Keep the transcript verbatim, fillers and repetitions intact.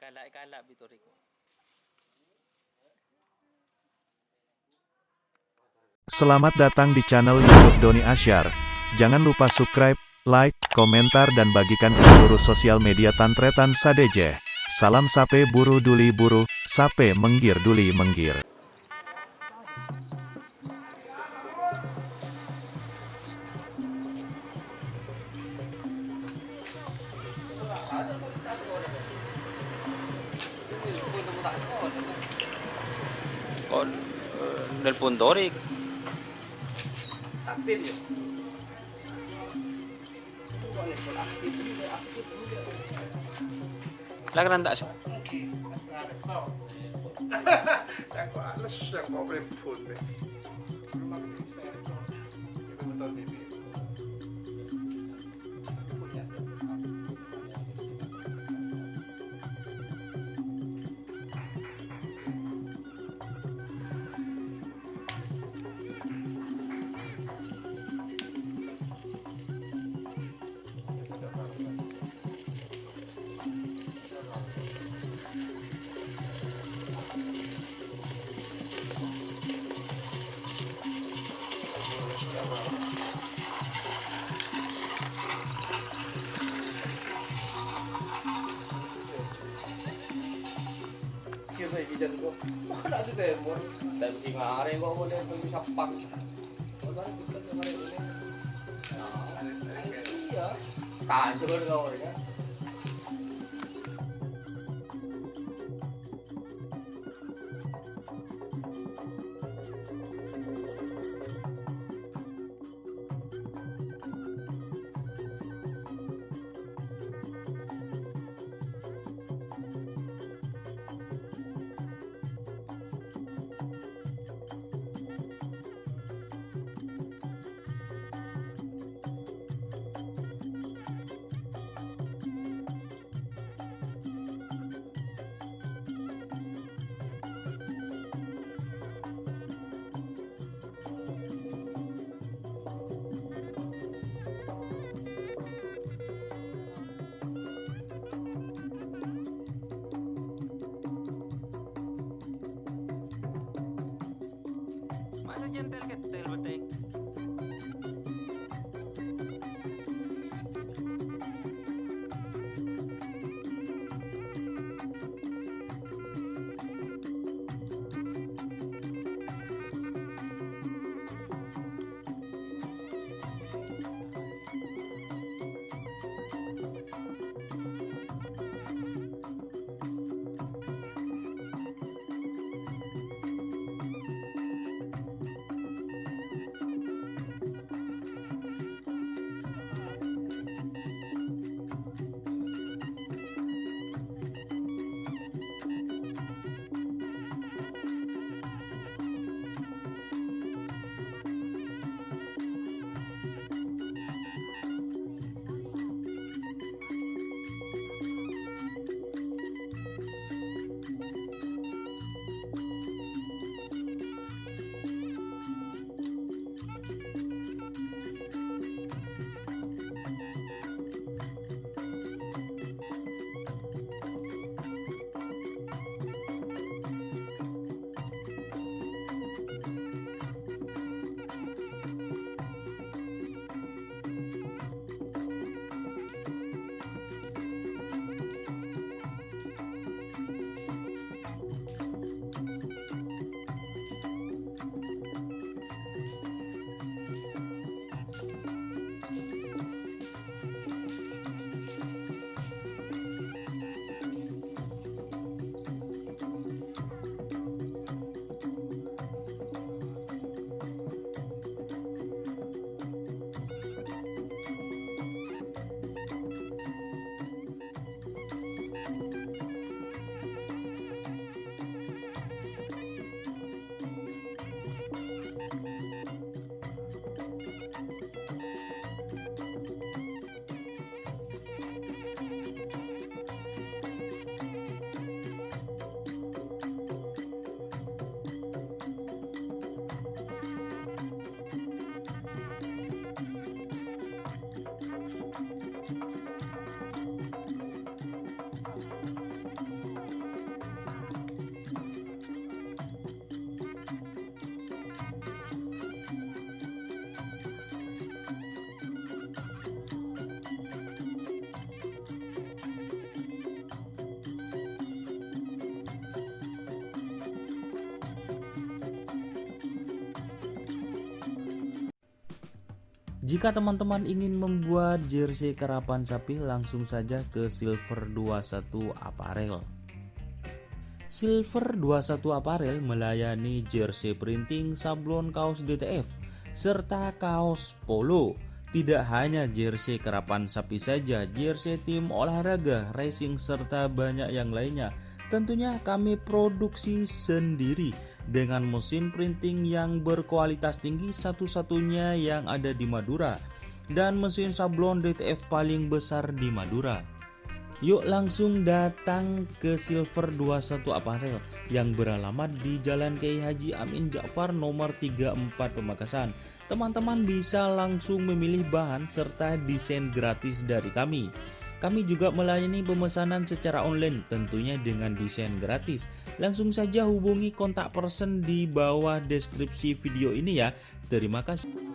Kala'-kala' bi' torè ko'. Selamat datang di channel YouTube Doni Asyar. Jangan lupa subscribe, like, komentar, dan bagikan ke seluruh sosial media tan-tarètan sadhâjâ. Salam sapè buru duli buru, sapè mèngghir duli mèngghir. Ko', eh, nelpon Torik. Aktif ya? La kerana ta' so. Cangko ales, cangko primbun, nih. Ini betul, Bibi. Kira iki jan kok. Mana sih temor? Dan sing areng kok model bisa pang. Iya. Tanjur kau ya. Masa nyentel ketel, betek? Jika teman-teman ingin membuat jersey karapan sapi, langsung saja ke Silver dua satu Apparel. Silver dua satu Apparel melayani jersey printing, sablon kaos D T F, serta kaos polo. Tidak hanya jersey karapan sapi saja, jersey tim olahraga, racing, serta banyak yang lainnya. Tentunya kami produksi sendiri dengan mesin printing yang berkualitas tinggi, satu-satunya yang ada di Madura, dan mesin sablon D T F paling besar di Madura. Yuk langsung datang ke Silver dua satu Apparel yang beralamat di Jalan Kiai Haji Amin Ja'far nomor tiga empat Pamekasan. Teman-teman bisa langsung memilih bahan serta desain gratis dari kami. Kami juga melayani pemesanan secara online, tentunya dengan desain gratis. Langsung saja hubungi kontak person di bawah deskripsi video ini ya. Terima kasih.